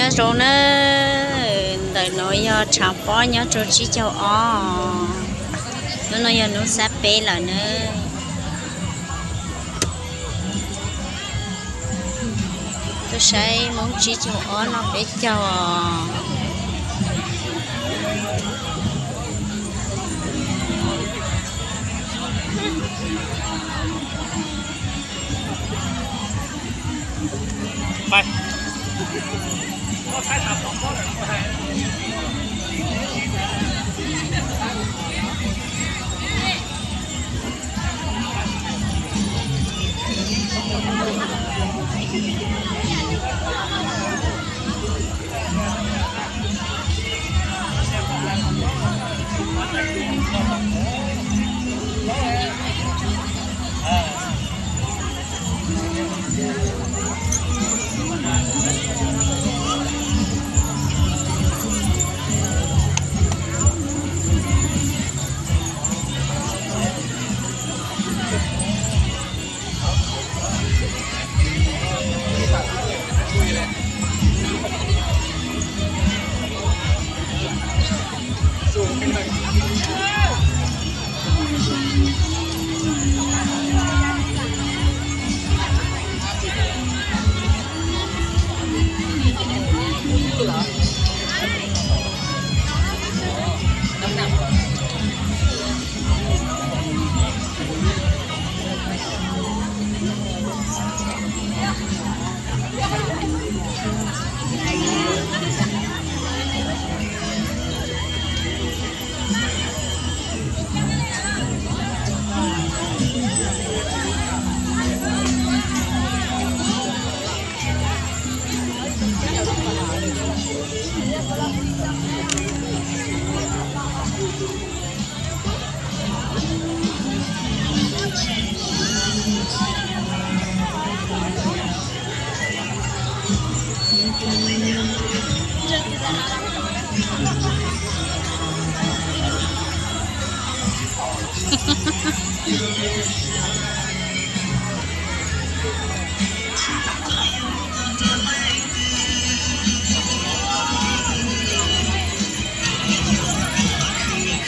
Nyob zoo na, ntawm no yog tshav pob nyob rau tsib caug ob, hnub no yog hnub xab peb lawm na. Tuaj saib Hmoob tsib caug ob noj peb caug os.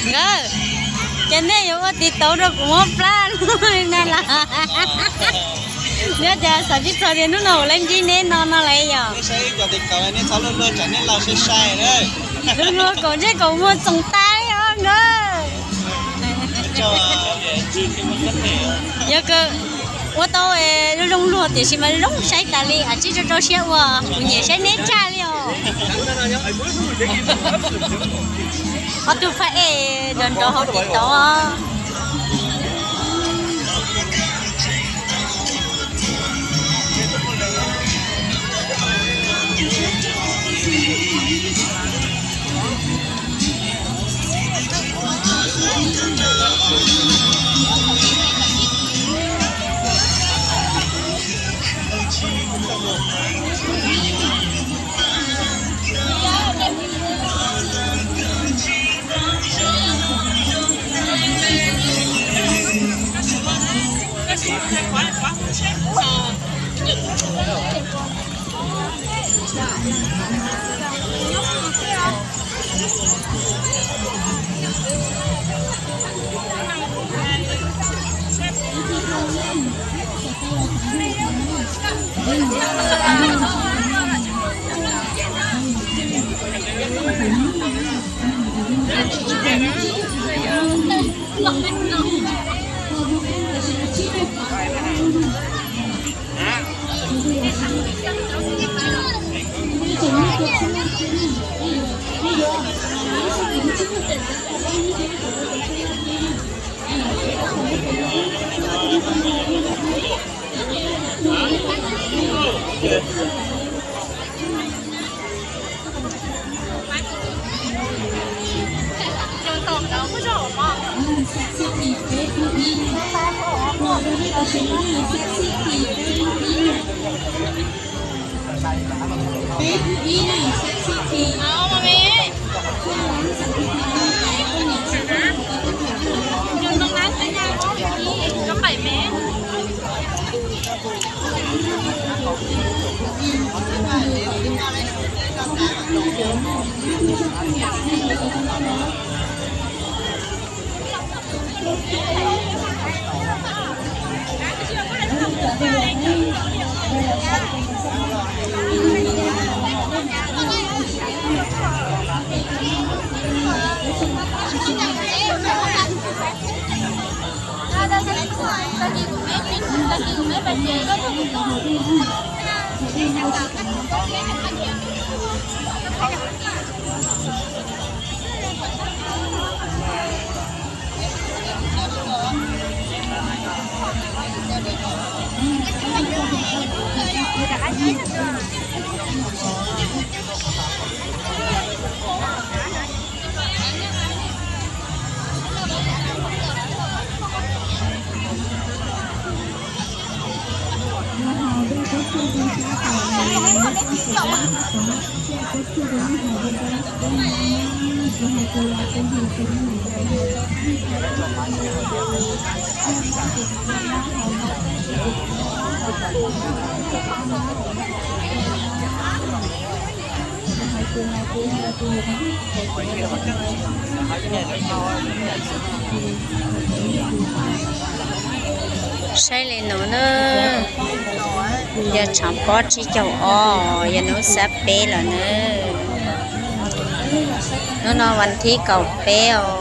Nkawd, ces nej yuav ua tiv tauv rau kuv muab plab no las? Nyob cas xav tsis txog tias hnub no ua lawv ntsib neb no no lawm yog? Luag luag kom ntsej kom muag txoos tas li os nkawd. Yog ua tau zoo zoo luag tiam sis mas zoo saib tas li, a, tsis rau rau siab ua, kuv nyiam saib neb tshaj li os. Ob tug phab ej nrov nrov hauv tiv tauv. Saib li no na, yog tshav pob tsib caug ob, yog hnub xab peb lawm na. Hnub no vas thib kaum peb os.